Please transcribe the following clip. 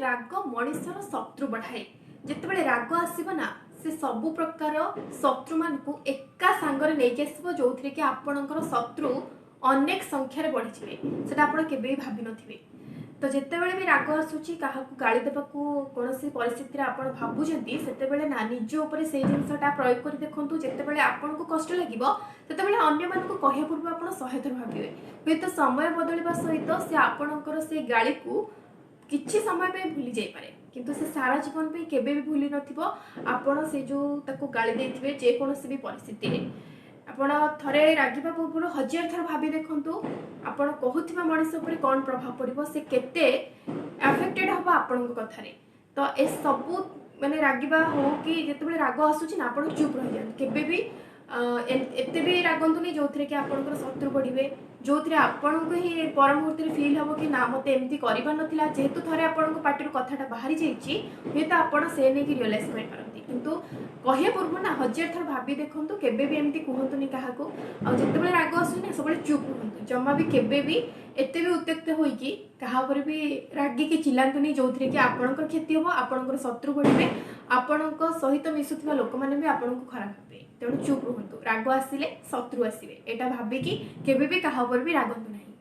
ରାଗ ମଣିଷର ଶତ୍ରୁ ବଢ଼ାଏ। ଯେତେବେଳେ ରାଗ ଆସିବ ନା, ସେ ସବୁ ପ୍ରକାର ଶତ୍ରୁମାନଙ୍କୁ ଏକା ସାଙ୍ଗରେ ନେଇକି ଆସିବ, ଯୋଉଥିରେ କି ଆପଣଙ୍କର ଶତ୍ରୁ ଅନେକ ସଂଖ୍ୟାରେ ବଢ଼ିଯିବେ, ସେଟା ଆପଣ କେବେ ବି ଭାବିନଥିବେ। ତ ଯେତେବେଳେ ବି ରାଗ ଆସୁଛି, କାହାକୁ ଗାଳି ଦେବାକୁ କୌଣସି ପରିସ୍ଥିତିରେ ଆପଣ ଭାବୁଛନ୍ତି, ସେତେବେଳେ ନା ନିଜ ଉପରେ ସେଇ ଜିନିଷଟା ପ୍ରୟୋଗ କରି ଦେଖନ୍ତୁ। ଯେତେବେଳେ ଆପଣଙ୍କୁ କଷ୍ଟ ଲାଗିବ, ସେତେବେଳେ ଅନ୍ୟମାନଙ୍କୁ କହିବା ପୂର୍ବରୁ ଆପଣ 100 ଥର ଭାବିବେ। ହୁଏତ ସମୟ ବଦଳିବା ସହିତ ସେ ଆପଣଙ୍କର ସେଇ ଗାଳିକୁ କିଛି ସମୟ ପାଇଁ ଭୁଲି ଯାଇପାରେ, କିନ୍ତୁ ସେ ସାରା ଜୀବନ ପାଇଁ କେବେ ବି ଭୁଲି ନଥିବ ଆପଣ ସେ ଯୋଉ ତାକୁ ଗାଳି ଦେଇଥିବେ। ଯେକୌଣସି ବି ପରିସ୍ଥିତିରେ ଆପଣ ଥରେ ରାଗିବା ପୂର୍ବରୁ 1000 ଥର ଭାବି ଦେଖନ୍ତୁ, ଆପଣ କହୁଥିବା ମଣିଷ ଉପରେ କ'ଣ ପ୍ରଭାବ ପଡ଼ିବ, ସେ କେତେ ଆଫେକ୍ଟେଡ୍ ହବ ଆପଣଙ୍କ କଥାରେ। ତ ଏସବୁ ମାନେ ରାଗିବା ହଉ କି ଯେତେବେଳେ ରାଗ ଆସୁଛି ନା, ଆପଣ ଚୁପ୍ ରହିଯାଆନ୍ତୁ। କେବେ ବି ଏତେ ବି ରାଗନ୍ତୁନି ଯୋଉଥିରେ କି ଆପଣଙ୍କର ଶତ୍ରୁ ବଢ଼ିବେ, ଯୋଉଥିରେ ଆପଣଙ୍କୁ ହିଁ ପର ମୁହୂର୍ତ୍ତରେ ଫିଲ୍ ହବ କି ନା, ମୋତେ ଏମିତି କରିବାର ନଥିଲା। ଯେହେତୁ ଥରେ ଆପଣଙ୍କ ପାଟିରୁ କଥାଟା ବାହାରି ଯାଇଛି, ହୁଏତ ଆପଣ ସେ ନେଇକି ରିଅଲାଇଜ୍ କରିପାରନ୍ତି। କିନ୍ତୁ କହିବା ପୂର୍ବରୁ ନା 1000 ଥର ଭାବି ଦେଖନ୍ତୁ। କେବେ ବି ଏମିତି କୁହନ୍ତୁନି କାହାକୁ। ଆଉ ଯେତେବେଳେ ରାଗ ଆସୁଛି ନା, ସବୁବେଳେ ଚୁପ୍ ରୁହନ୍ତୁ। ଜମା ବି କେବେ ବି ଏତେ ବି ଉତ୍ତ୍ୟକ୍ତ ହୋଇକି କାହା ଉପରେ ବି ରାଗିକି ଚିଲାନ୍ତୁନି, ଯୋଉଥିରେ କି ଆପଣଙ୍କର କ୍ଷତି ହବ, ଆପଣଙ୍କର ଶତ୍ରୁ ବଢ଼ିବେ, ଆପଣଙ୍କ ସହିତ ମିଶୁଥିବା ଲୋକମାନେ ବି ଆପଣଙ୍କୁ ଖରାପ ଭାବିବେ। ତେଣୁ ଚୁପ୍ ରୁହନ୍ତୁ। ରାଗ ଆସିଲେ ଶତ୍ରୁ ଆସିବେ, ଏଇଟା ଭାବିକି କେବେ ବି କାହା ଉପରେ ବି ରାଗନ୍ତୁ ନାହିଁ।